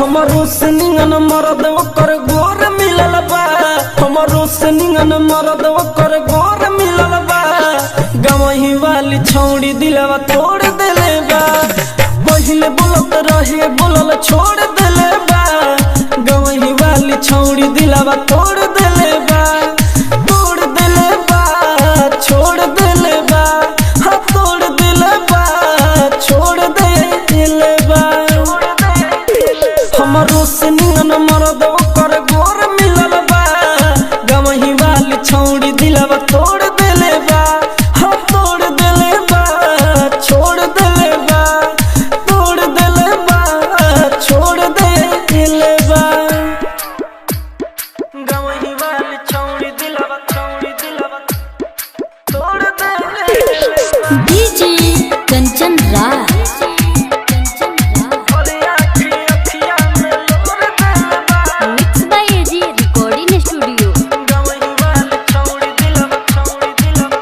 हमरो से निंगन मरद ओकर गोर मिलल बा। हमरो से निंगन मरद ओकर गोर मिलल बा। गवही वाली छौड़ी दिलवा तोड़ देले बा। पहिले बोलत रहे बोलल छोड़ देले बा। गवही वाली छौड़ी दिलवा तोड़ देले बा। तोड़ देले बा, छोड़ देले बा, हाँ तोड़ देले बा, छोड़ देले बा। हमरो से नियन मरद ओकर गोर मिलल बा। गवही वाली छौड़ी दिलवा तोड़ देले बा। हाँ तोड़ देले बा, छोड़ देले बा, तोड़ देले बा, छोड़ देले बा। गवही वाली छौड़ी दिलवा, छौड़ी दिलवा तोड़ देले बा। डीजे कंचन राज। और आखी अखिया में लोर देले बा। Mix by AG recording studio. गवही वाली छौड़ी दिलवा, छौड़ी दिलवा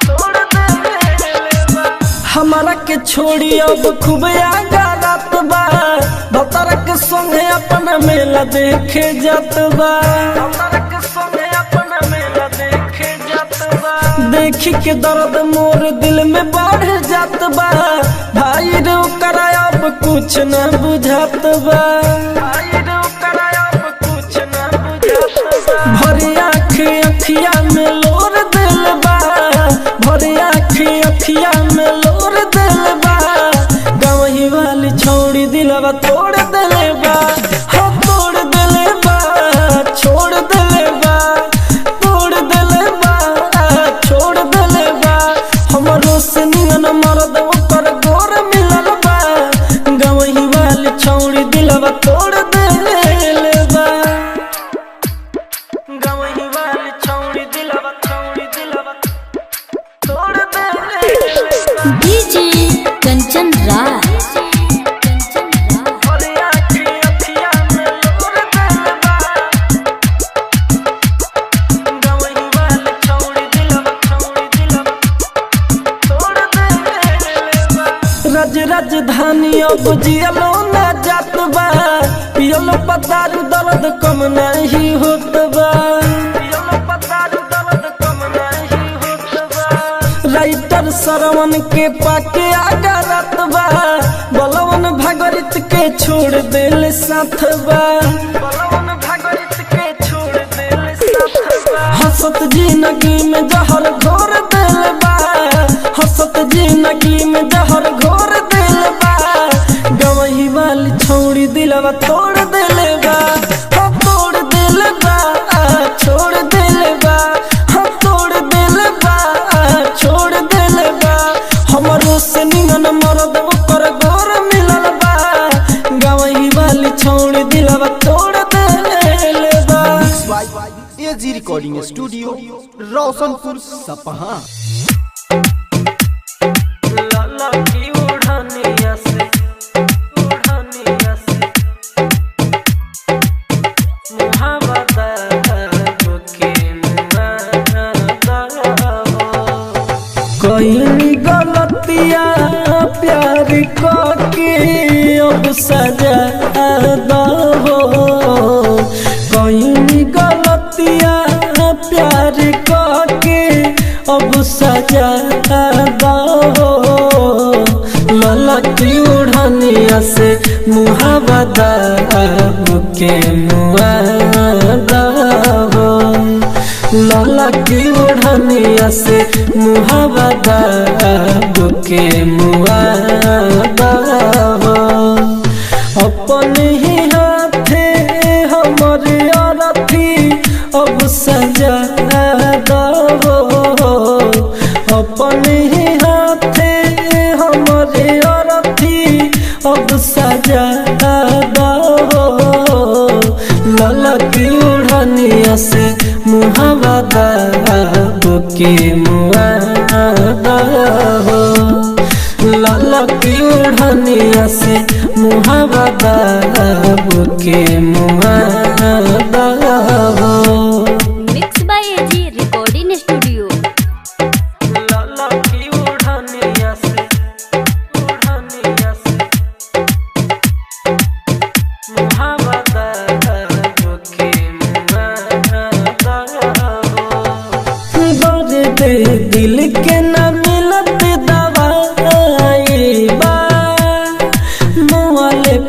तोड़ देले बा। हमारा के छोड़ी अब खूब आगा रात बा। भतर के संगे अपन मेला देखे जात बा। भतर के संगे अपन मेला देखे जात बा। देखी के दर्द मोर दिल में बढ़ जात बा। भाई रे ओकरा अब कुछ न बुझात बा। भाई रे ओकरा अब कुछ न बुझात बा। भरी आँखी अखिया में लोर दिल बा। भरी आँखी अखिया में लोर दिल बा। गवही वाली छौड़ी दिलवा तोड़ देले बा। हाँ तोड़ देले बा, छोड़ देले बा, तोड़ देले बा, छोड़ देले बा। हमरो से नियन मरद ओकर गोर मिलल बा। गवही वाली छौड़ी दिलवा तोड़ देले बा। गवही वाली छौड़ी दिलवा, छौड़ी दिलवा तोड़ देले बा। डीजे कंचन राज। और आखी अखिया में लोर देले बा। गवही वाली छौड़ी दिलवा, छौड़ी दिलवा तोड़ देले बा। रज राजधानी अब जियलो ना जात बा। पियलो पतारू दर्द कम नहीं होत बा। पियलो पतारू दर्द कम नहीं होत बा। राइटर सरवन के पाके आगा रात बा। बलवन भगरित के छोड़ देले साथ बा। बलवन भगरित के छोड़ देले साथ बा। हंसत जिंदगी में जहर घोर दिल बा। हंसत जिंदगी में जहर घोर दिल बा। गवही वाली छौड़ी दिलवा तोड़ देले बा। हाँ तोड़ देले बा, छोड़ देले बा, हाँ तोड़ देले बा, छोड़ देले बा। हमरो से निमन मरद ओकर गोर मिलल बा। गवही वाली छौड़ी दिलवा तोड़ देले बा। By AG recording studio Roshanpur Sapaha. लाला की ओढ़निया से, ओढ़निया से मुहावत के कोई गलतिया प्यार के अब सजा दो। कोई गलतिया प्यार के अब सजा दो। ललकी ओढ़निया से मुहावा के मुआ दो। ललकी ओढ़निया से मुहावा के मुआ दो। अपन ही हाथे हमर अरथी अब सजा दो। अपन ही हाथे हमर अरथी अब सजा दो। ललकी ओढ़निया से मुहावा के मुआ दो। ललकी ओढ़निया से मुहावा के मुआ दो। Mix by AG recording studio. ललकी ओढ़निया से, ओढ़निया से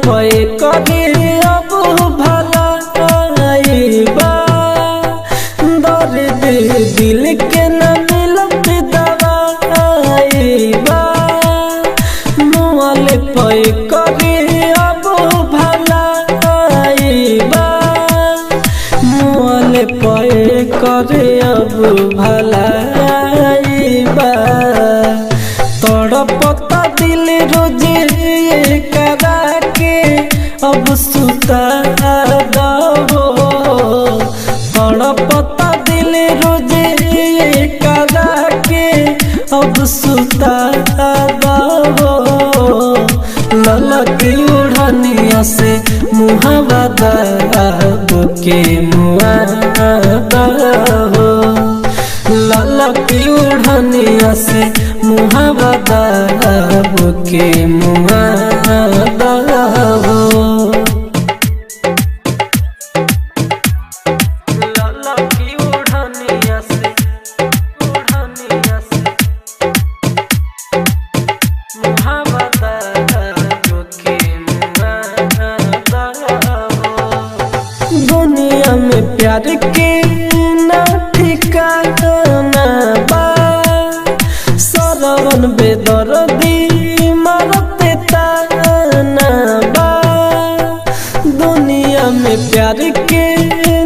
पे करे अब भला बा, दर्द दिल के न मिलत दवाई बा। मुआल पे करे अब भला बा, मुआल पे करे अब भला बा। तड़पता दिल रोज करा के अब सुता दो, तड़पता दिल रोज करा के अब सुता दो। ललकी उड़निया से मुहावा दाब के मुआ दो, ललकी उड़निया से मुहावा दाब के मुआ दो। ललकी उड़निया से, उड़निया से मुहावा दाब के मुआ दो। दुनिया में प्यार के ना ठिकाना बा, सरवन बेदर्दी मरते ताना बा। दुनिया में प्यार के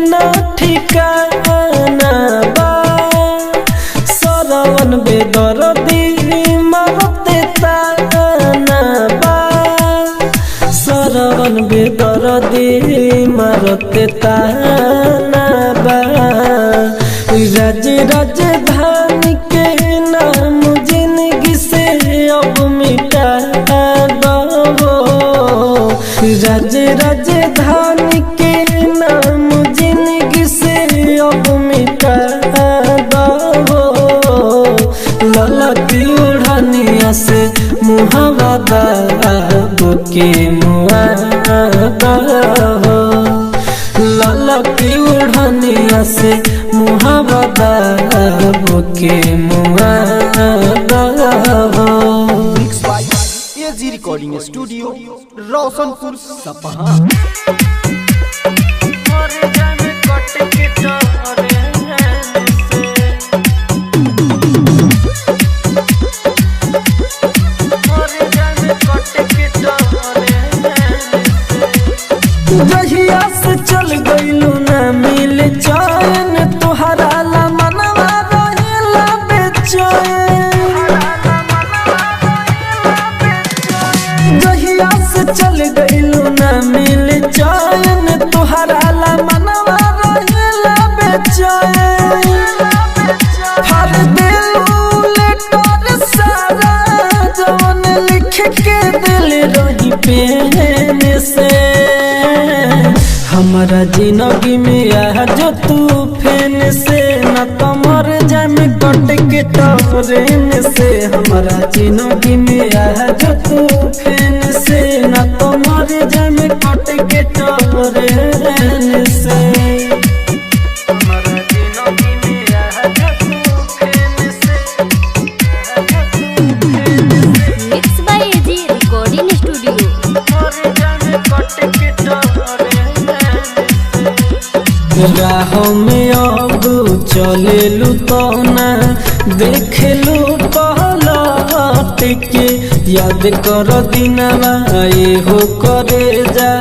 ना ठिकाना बा, सरवन बेदर्दी मरते ताना बा। सरवन बेदर्दी मरते ताना बा। राज राजधानी के नाम जिंदगी से अब मिटा दो, राज राजधानी के नाम जिंदगी से अब मिटा दो। ललकी उड़निया से मुहावा दाब के मुआ दो, ललकी उड़निया से मुहावा दाब के मुआ दो। Mix by AG recording studio Roshanpur Sapaha. जहिया से चल गइलू ना मिल चैन, तोहरा ला मनवा रहेला बेचैन। जहिया से चल गइलू ना मिल चैन, तोहरा ला मनवा रहेला बेचैन। हर दिल लेटर सारा जवन लिख के दिल रही पेन से, हमारा जिंदगी में आ जो तू फैन से, न तो मर जाम कट के टरेन से। हमारा जिंदगी में आ जो तू फैन से, न तो मर जाम कट के टरेन से। हमारा जिंदगी में आ जो तू फैन से, mix by AG recording studio. राहों में अब चलेलू तो ना देखलू पहलट के, याद कर दिनवा एहो करे जा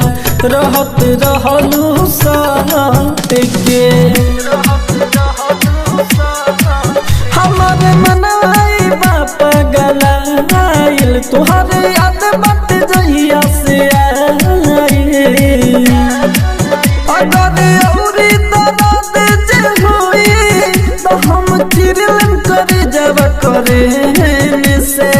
रहत रहलू साथ के। हमारे मनवाई बाप गलाइल तुहरे याद बट जहिया से आइल। अगर औरी दर्द जे होई तो हम चिरलन करे जब करे से,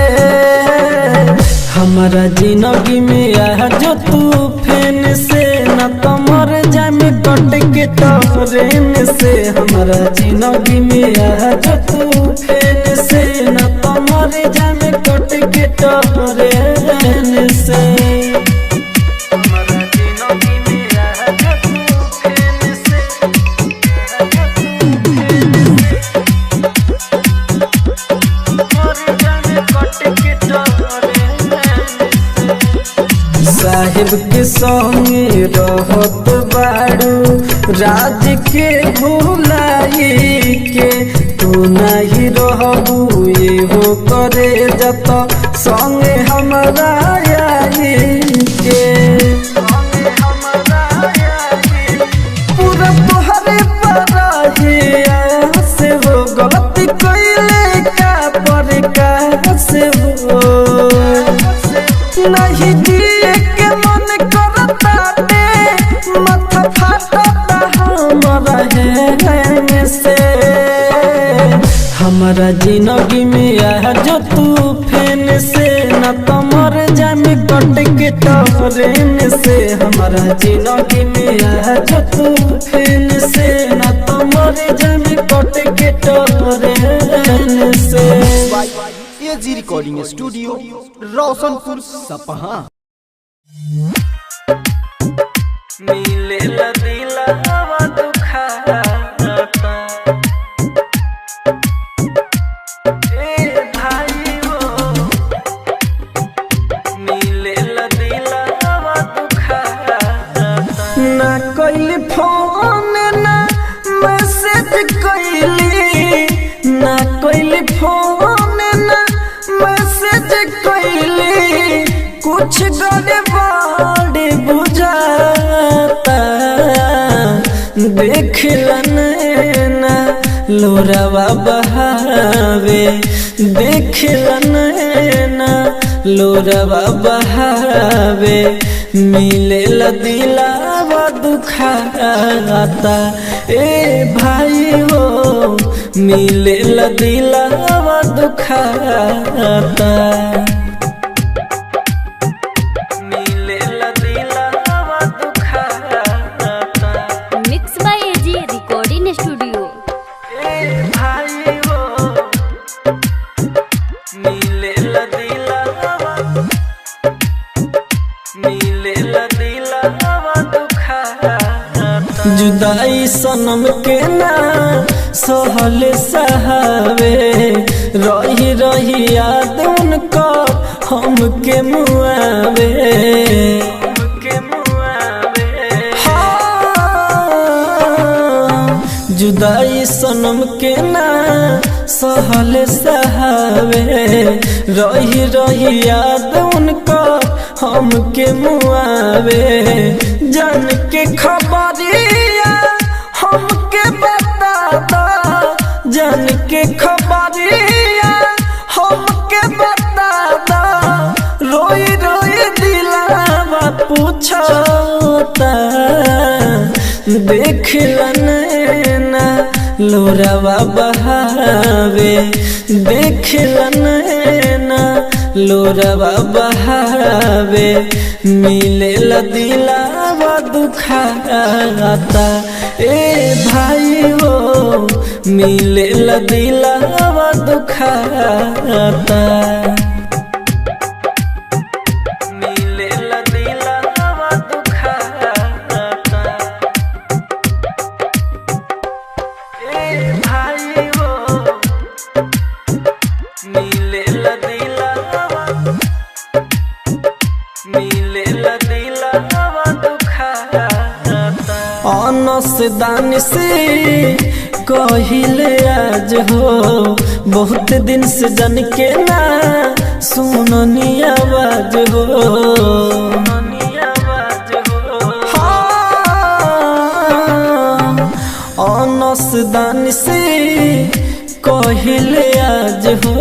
हमारा जिंदगी में आ जो तू फैन से, न तो मर जाम कट के टरेन से। हमारा जिंदगी में आ जो तू फैन से, न तो मर जाम कट के टरेन से। हमारा जिंदगी में आ जो तू फैन से, मर जाम कट के टरेन से। साहिब के संगे रहत बाड़ू राज के भुलाई के तू नहीं रहबू ये हो करे जत संगे हमरा आई के पूरा तोहरे पर से हो गलती कैले का पर का से हो नहीं दिए के मन करता ते माथा फाटता हमरा है से। हमारा जिंदगी में आ जो तू फैन से न तो मर जाने कट के टरेन से। हमारा जिंदगी में आ जो तू फैन से न तो मर जाने कट के टरेन से। By AG recording studio Roshanpur Sapaha. मिले दिलावा दुखाता ए भाई हो मिले दिलावा दुखाता। ना कैली फोन ना मैसेज कैली, ना कैली फोन ना मैसेज कैली, कुछ गड़बड़ बुझाता। देखलन ना लोरावा बहावे, देखलन ना लोरावा बहावे, मिले दिलावा दुखाता ए भाई हो मिले दिलावा दुखाता। मिले दिलावा दुखाता। Mix by AG recording studio. ए भाई हो मिले दिलावा, मिले दिलावा दुखाता। जुदाई सनम के ना सहल सहावे, रही रही याद उनको हमके मुआवे, हमके मुआवे। हाँ, जुदाई सनम के ना सहल सहावे, रही रही याद उनको हमके मुआवे। जान के खबरिया हमके बता दो, जान के खबरिया हमके बता दो, रोई रोई दिलावा पूछता। देखलन ना लोरावा बहावे, देखलन ना लोरावा बहावे, मिले दिलावा दुखाता ए भाई हो मिले दिलावा दुखाता। मिले दिलावा दुखाता ए भाई हो मिले दिलावा, मिले दिलावा दुखाता। अनस दान से कहिले आज हो बहुत दिन से जन के ना सुननी आवाज हो। हाँ, अनस दान से कहिले आज हो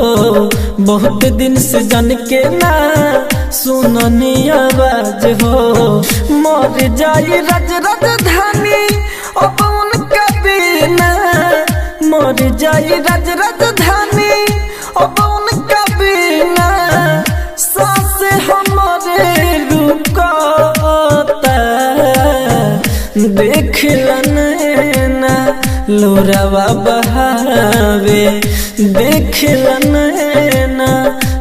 बहुत दिन से जन के ना सुननी आवाज हो। मर जाई रज राजधानी अब उनका बिना, मर जाई रज राजधानी अब उनका बिना, सांस हमारे रुकता। देखलन ना लोरावा बहावे, देखलन ना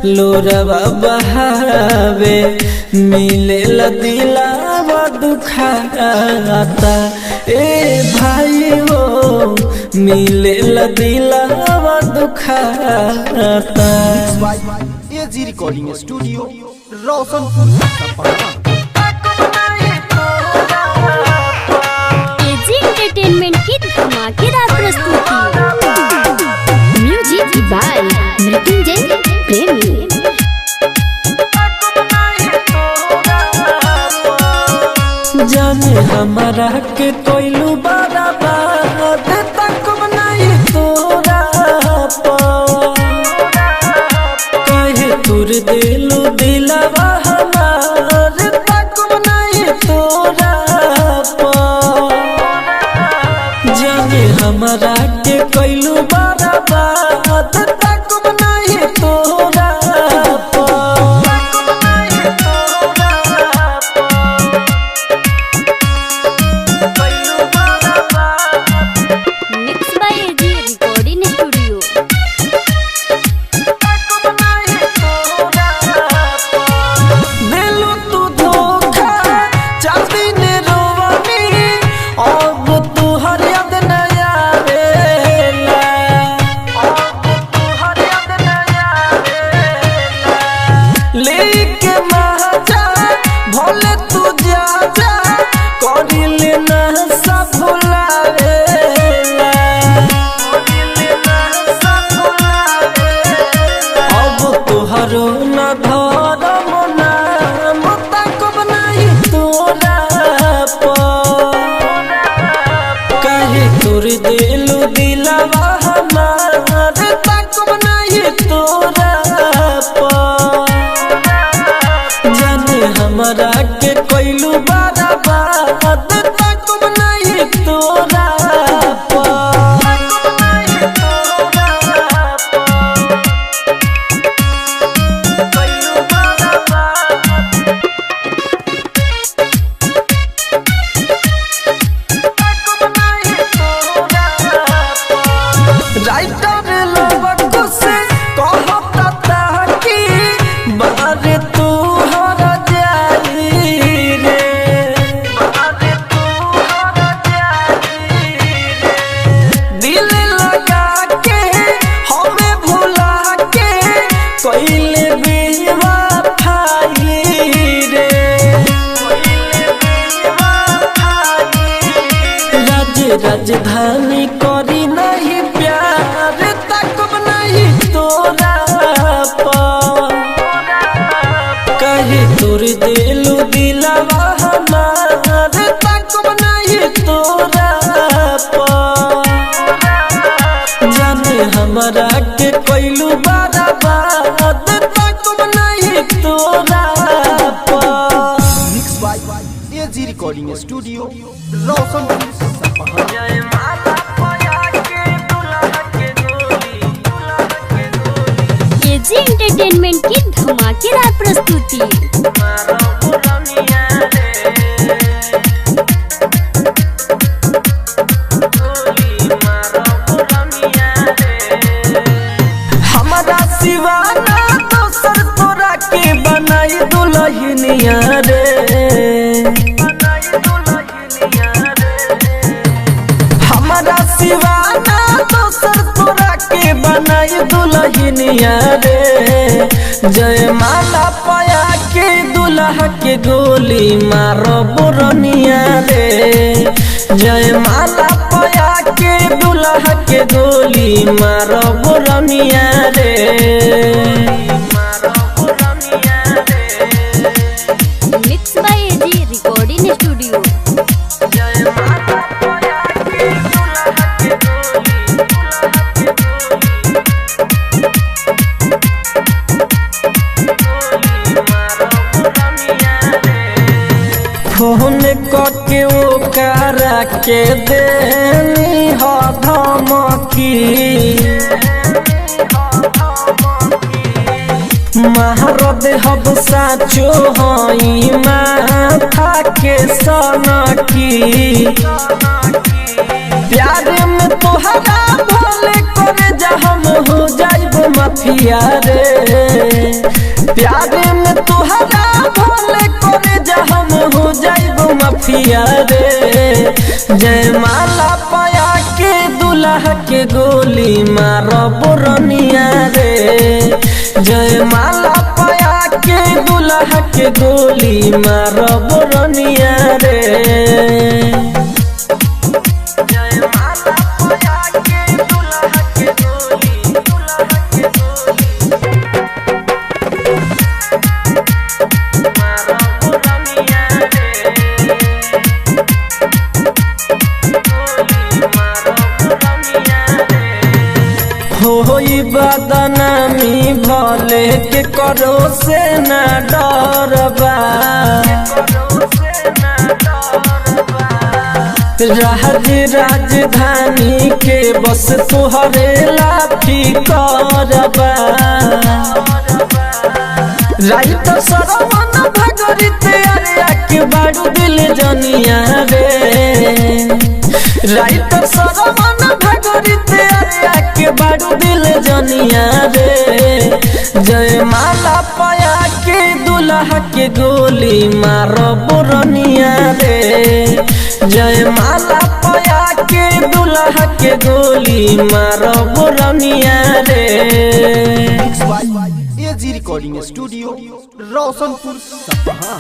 लोरावा बहावे, मिले दिलावा दुखाता ए भाई हो मिले दिलावा दुखाता। By AG recording studio Roshanpur Sapaha. जाने हमारा के कोइलू बराबर तक नहीं तोरा पर। कहे तुर दिलू दिलवा हमार तक नहीं तोरा पर। जाने हमारा के कोइलू बराबर तक नहीं तोरा पर। Mix by AG recording studio. दिलु तू धोखा चार दिन रोवनी अब तू हर याद न आवेला अब तू हर याद न आवेला लेके महाजा भोले तू जा जा करिले ना सब भुलावेला करिले ना सब भुलावेला अब तोहरो न धरम नाम ताकब नहीं तोरा पर। काहे तोर दिलु दिलवा हमार ताकब नहीं तोरा पर। जाने हमरा के कोइलू बराबर ताकब नहीं तोरा पर। राइटर लोग से कहता ताकि बारे तू हर जाई रे बारे तू हर जाई रे दिल लगा के हमें भुला के कइले बेवफाई रे कइले बेवफाई राज राजधानी करी नहीं प्यार तकब नहीं तोरा पर। कहे तोर दिलु दिलवा हमार तकब नहीं तोरा पर। जाने हमरा के कोइलू बराबर तकब नहीं तोरा पर। Mix by AG recording studio Roshanpur Sapaha. जय माता पया के दुल्हा के गोली दुल्हा के गोली एजी एंटरटेनमेंट की धमाकेदार प्रस्तुति। मारो पुरनिया रे गोली मारो पुरनिया रे हमरा सिवाना दोसर तोरा के बनाई दुल्हनिया रे बनाई दुल्हनिया रे हमरा सिवाना दोसर तोरा के बनाई दुल्हनिया रे जय माला पाया के दुल्हा के गोली मारो बुरनिया रे जय माला पाया के दुल्हा के गोली मारो बुरनिया रे मारो बुरनिया रे mix by AG recording studio. जय माता पया के दुल्हा के गोली दुल्हा के गोली गोली मारो पुरनिया रे फोन करके ओ कारा के देनी ह धमकी महारद हब साचो हई माथा के सनकी प्यार में तोहरा भले करे जा हम हो जाइब माफिया रे प्यार में तोहरा भले करे जा हम हो जाइब माफिया रे जय माला पाया के दुल्हा के गोली मारब रनिया रे जय माला पाया के दुल्हा के गोली मारब रनिया रे जय माला पाया के दुल्हा के गोली दुल्हा के गोली मारब रनिया रे। करो से न डरबा। राज राजधानी के बस तुहरे लाठी करबा। राइत सरवन भगरित अरिया के बाड़ू दिल जनिया रे। राइत सरवन भगरित अरिया के बाड़ू दिल जनिया रे। जयमाला पाया के दुल्हा के गोली मारो बुरनिया रे। जयमाला पाया के दुल्हा के गोली मारो बुरनिया रे। Mix by AG recording studio Roshanpur Sapaha.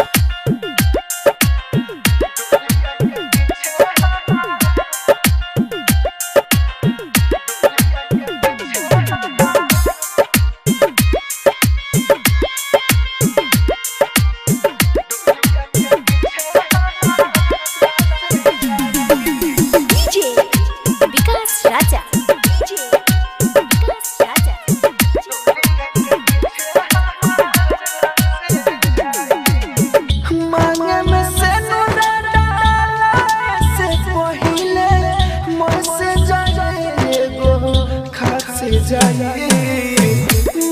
DJ Vikas Raja, DJ Vikas Raja. मांगे में से से पहिले मोर से जाए गो खास जाए।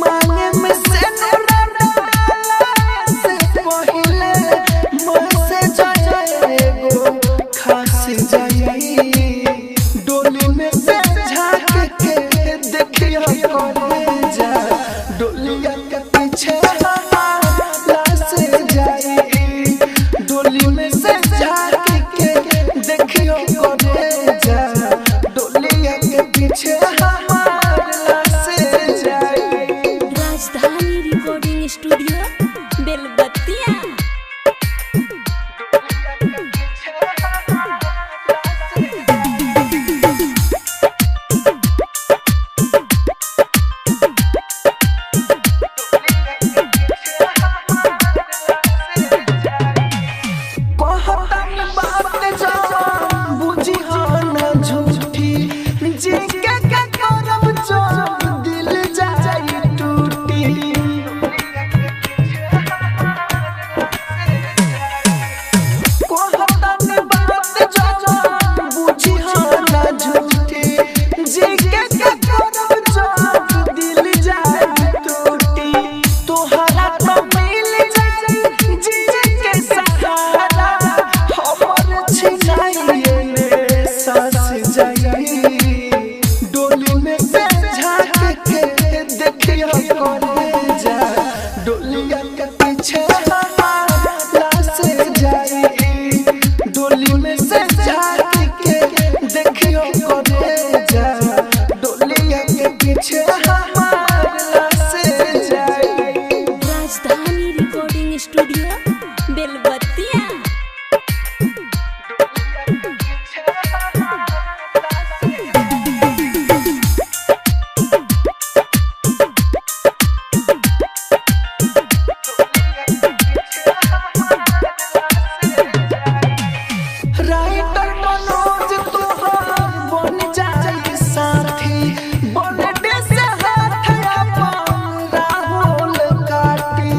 मांगे में से से पहिले मोर से जाए गो खास जाए। डोली में से झांक के देखियो कौन जा डोलिया के पीछे लाश जाए। डोली में से झांक के देखियो करे जा डोलिया के पीछे हमार लाश जाए। Rajdhani recording studio Belbattiya. कहतन बात जान बुझी न झूठी जी के करब जब दिल जाई टूटी। कहतन बात जान बुझी न झूठी जी के करब जब दिल जाई टूटी। तोहरा तो मिल जाई जी के सहारा हमर छिनाइए सास जाई। डोली में से झांक के देखियो करे जा डोलिया के पीछे हमार लाश जाई। डोली में से झांक के देखियो करे जा डोलिया के पीछे हमार लाश जाई। Rajdhani recording studio Belbattiya. Writer Manoj तोहार बन जाए साथी बनडे से हाथ अपन राहुल काटी।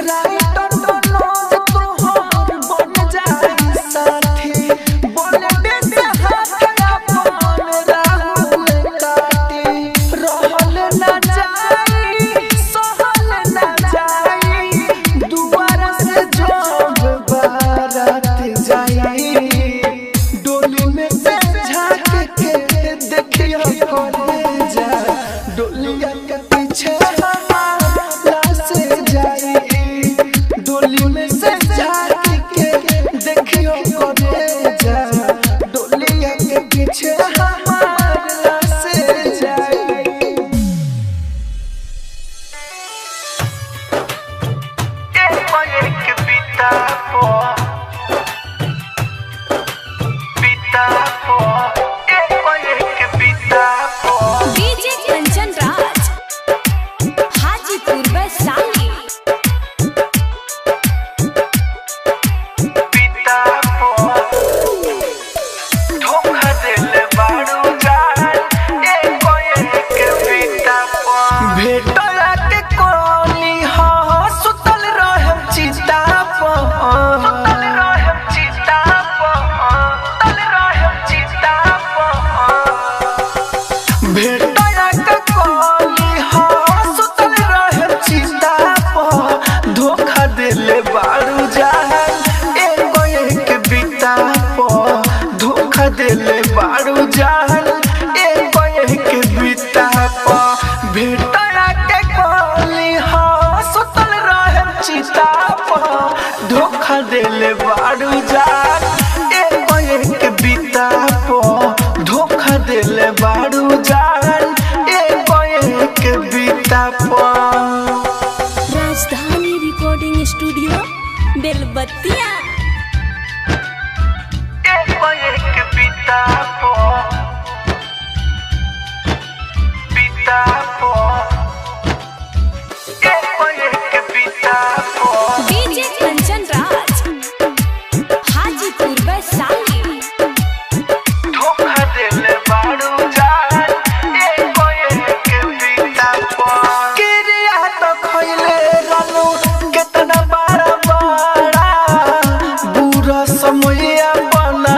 राइटर मनोज तोहार बन जाए साथी बनडे से हाथ अपन राहुल काटी। रहल ना जाई सहल ना जाई दुआर से जब बारात जाई। डोली में से झांक के देखियो करे जा डोलिया के पीछे हमार लाश जाई। डोली में से झांक के देखियो करे जा डोलिया के पीछे हमार लाश जाई। डीजे कंचन राज, हाजीपुर वैशाली। धोखा दिल बारू जान। धोखा देले बारू जान एक एक बीता पो धोखा देले बारू जान एक एक बीता पो। Rajdhani recording studio Belbattiya. एक एक बीता पो बीता पो एक एक बीता पो। डीजे कंचन राज, हाजीपुर वैशाली। धोखा देले बारू जान एक एक बीता पो। किरिया तो खइले रहलू केतना बारा बारा बुरा समया बना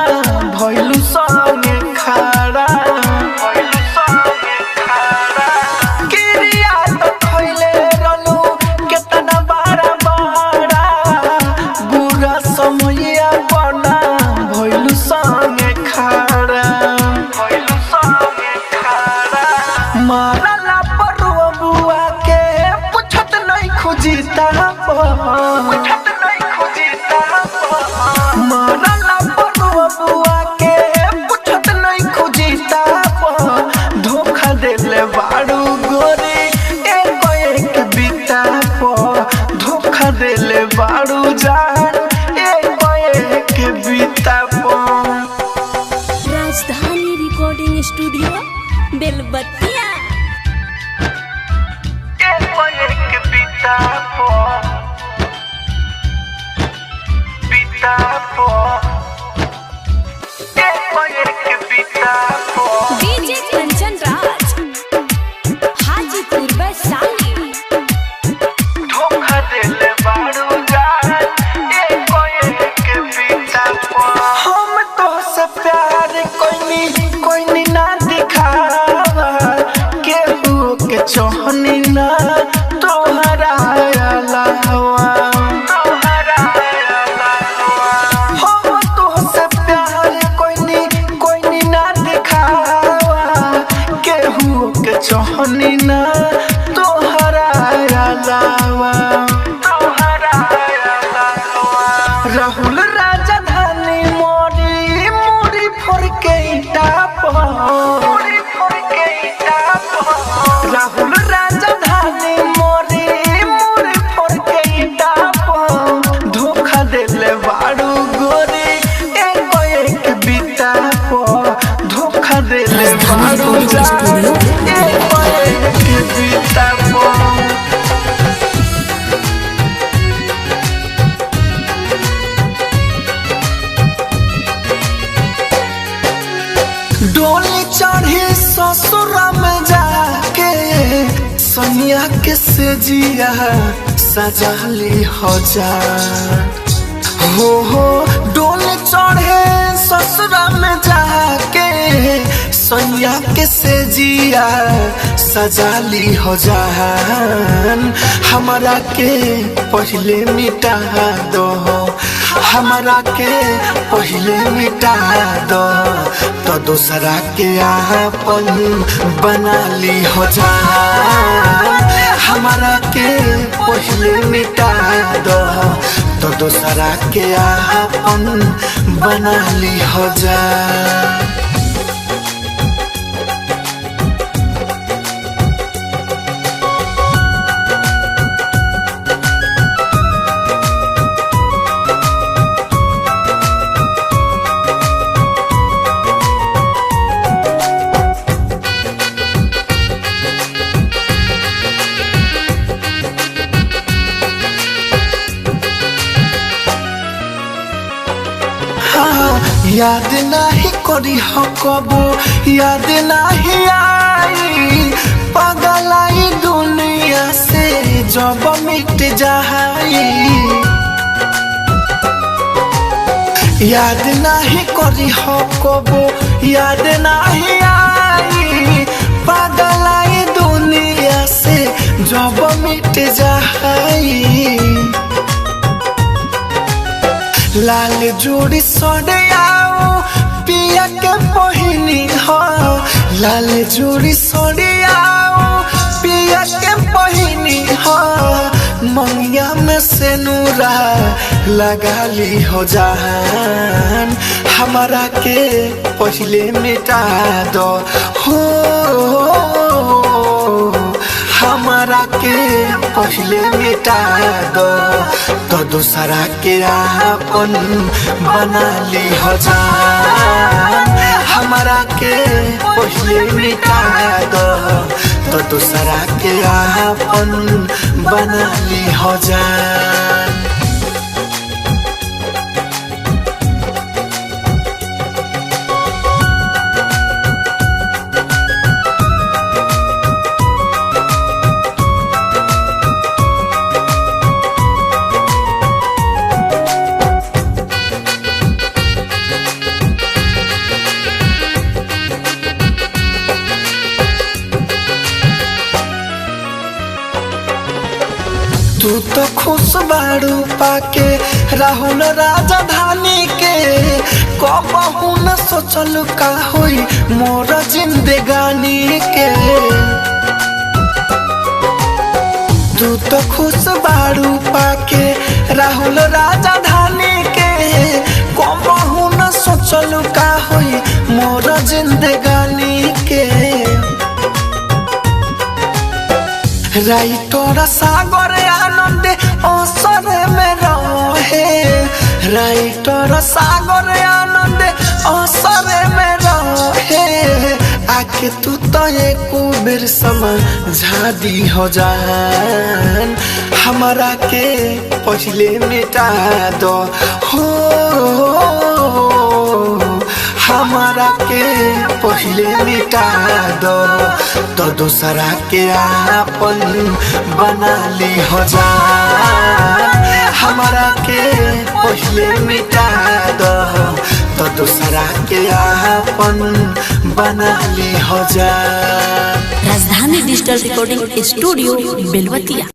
भइलू संगे खाड़ा भइलू संगे खाड़ा। किरिया तो खइले रहलू केतना बारा बारा बुरा समया बना भइलू संगे खाड़ा भइलू संगे खाड़ा। मारला परुआ बुआ के पुछत नहीं खुजीता पुछत नहीं खुजीता। मारला परुआ बुआ के पुछत नहीं खुजीता धोखा देले बारू गोरी एक एक बीता पो धोखा देले बारू जान एक एक बीता पो। Rajdhani recording studio Belbattiya. एक एक बीता पो बीता पो एक एक बीता पो। डीजे कंचन राज, हाजीपुर वैशाली। धोखा देले बारू जान एक एक बीता पो। हम तो से प्यार कोइनी कोइनी ना दिखावा केहू के चोहनी ना तोहरा अलावा तोहरा अलावा। हम तो से प्यार कोइनी कोइनी ना दिखावा केहू के चोहनी ना तोहरा अलावा तोहरा अलावा। राहुल राजधानी मोरी मोरी फोड़ के ईटा पो मोरी फोड़ के ईटा पो। राहुल राजधानी मोरी मोरी फोड़ के ईटा पो धोखा देले बारू गोरी एक एक बीता पो धोखा देले बारू जान एक एक बीता पो। डोली चढ़ी ससुरा में जाके सनिया के सेजिया सजाली हो जा हो डोली चढ़े ससुरा में जाके सनिया के सेजिया सजाली हो जान हमरा के पहले मिटा दो हमरा के पहले मिटा दो तो दूसरा के आपन बना ली हो जान हमरा के पहले मिटा दो तो दूसरा के आपन बना ली हो जान। हाँ, याद नाही करी हो कबो याद नाही आई पागल आई दुनिया से जब मिट जाई याद नाही करी हो कबो याद नाही आई पागल आई दुनिया से जब मिट जाई लाल जोड़ी सड़ियाओ पिया के पहिनी हो लाल जोड़ी सड़ियाओ पिया के पहिनी हो मंगिया में में से नूरा लगा ली हो जान, हमारा के पहले मिटा दो हो, हमारा के पहले मिटा दो, तो दूसरा के आपन बना ली हो जान, हमारा के पहले मिटा दो, तो दूसरा के आपन बना ली हो जान। तू तो खुश बाड़ू पाके राहुल राजधानी के, कबहू न सोचल का होई मोर जिंदगानी के। तू तो खुश बाड़ू पाके राहुल राजधानी के, कबहू न सोचल का होई मोर जिंदगानी के। राइटर सागर आनंद असर में रहे, राइटर सागर आनंद असर में रहे, आके तू तो एक बेर समझा दी हो जान, हमारा के पहले मिटा दो हो, हमारा के पहले मिटा दो, तो दूसरा के आपन बना ली हो जान, हमारा के पहले मिटा दो, तो दूसरा के आपन बना ली हो जान। Rajdhani digital recording studio Belwatiya.